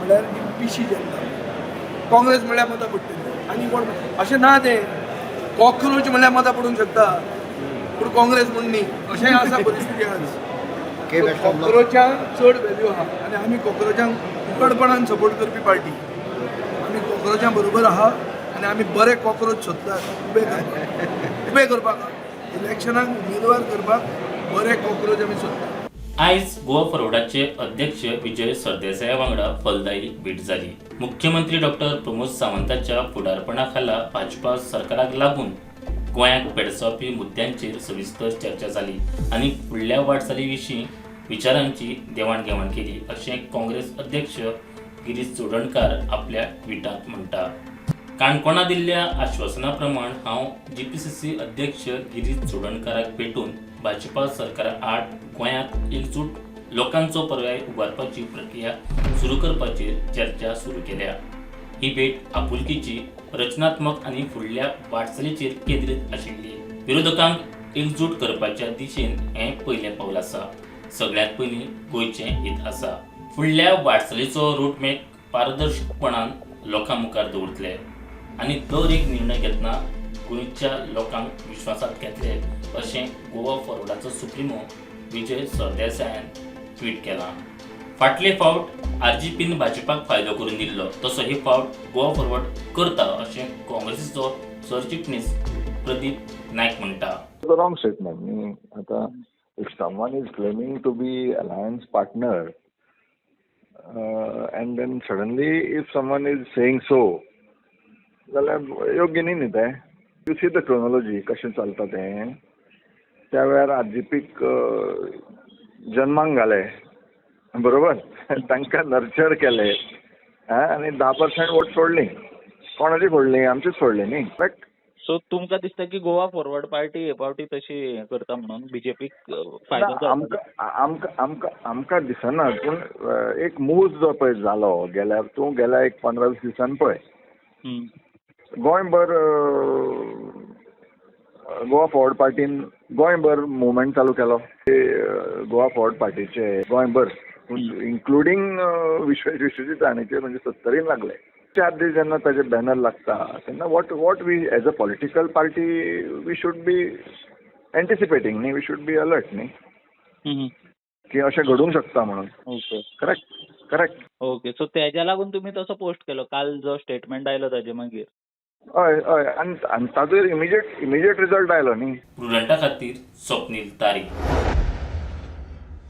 म्हळ्यार ही पिशी जनता. काँग्रेस म्हळ्यार मतां पडटली आनी कोण अशें ना. तें कॉक्रोच म्हळ्यार मतां पडूंक शकता, पूण काँग्रेस म्हूण न्ही. अशें आसा परिस्थिती आज. कॉक्रोचांक चड व्हॅल्यू आहा आनी आमी कॉक्रोचांक उकडपणान सपोर्ट करपी पार्टी. आमी कॉक्रोचां बरोबर आहा आनी आमी बरे कॉक्रोच सोदतात उबे करपाक, उबे करपाक, इलेक्शनाक उमेदवार करपाक बरे कॉक्रोच आमी सोदतात. आयज गोवा फॉरवर्डाचे अध्यक्ष विजय सरदेसाया वांगडा फलदायी भेट जाली. मुख्यमंत्री डॉक्टर प्रमोद सावंताच्या फुडारपणा खाला भाजपा सरकाराक लागून गोंयाक पेडसावपी मुद्द्यांचेर सविस्तर चर्चा जाली आनी फुडल्या वाटचाली विशीं विचारांची देवाणघेवाण केली, अशें काँग्रेस अध्यक्ष गिरीश चोडणकार आपल्या ट्विटांत म्हणटा. काणकोणा दिल्ल्या आश्वासना प्रमाण हांव जीपीसीसी अध्यक्ष गिरीश चोडणकाराक भेटून भाजपा सरकारा आड गोंयांत एकजूट लोकांचो पर्याय उबारपाची प्रक्रिया सुरू करपाचेर चर्चा सुरू केल्या. ही भेट आपुलकीची, रचनात्मक आनी फुडल्या वाटचालीचेर केंद्रीत आशिल्ली. विरोधकांक एकजूट करपाच्या दिशेन हें पयलें पावल आसा. सगळ्यांत पयलीं गोंयचें हित आसा. फुडल्या वाटचालीचो रोडमॅप पारदर्शकपणान लोकां मुखार दवरतले आनी दर एक निर्णय घेतना गोंयच्या लोकांक विश्वासात घेतले, अशें गोवा फॉरवर्डाचो सुप्रिमो विजय सरदेसायान ट्वीट केलां. फाटले फावट आरजीपीन भाजपाक फायदो करून दिल्लो, तसो हे फावट गोवा फॉरवर्ड करता, अशें काँग्रेसीचो सरचिटणीस प्रदीप नायक म्हणटा. The wrong statement न्ही. आतां if someone is claiming to be alliance partner and then suddenly if someone is saying so, जाल्यार योग्य न्ही न्ही तें. You see the chronology कशें चलता तें. त्या वेळार आरजीपीक जन्माक घाले, बरोबर? तांकां नर्चर केले आनी 10% वोट फोडली. कोणाची फोडली? आमचीच फोडली न्ही. करेक्ट. सो तुमकां दिसता की गोवा फॉरवर्ड पार्टी हे फावटी तशी हें करता म्हणून बीजेपीक फायदो जाता? आमकां दिसना, पूण एक मूव जो पळय जालो गेल्या, तूं गेल्या एक 15-20 दिसान पळय, गोंयभर गोवा फॉरवर्ड पार्टीन गोंयभर मुवमेंट चालू केलो. गोवा फॉरवर्ड पार्टीचे गोंयभर, इन्क्लुडींग विश्वजीत राणेचे, म्हणजे सत्तरीन लागले. 4 दीस जेन्ना ताजे बॅनर लागता तेन्ना what we as a political party, we should be anticipating न्ही, we should be alert न्ही की अशें घडूंक शकता म्हणून. Correct correct. Okay, सो तेज्या लागून तुमी तसो पोस्ट केलो काल, जो स्टेटमेंट आयलो ताजे मागीर? हय, आनी ताजो इमिजिएट रिजल्ट आयलो न्ही. प्रुडंटा खातीर स्वप्नील तारी.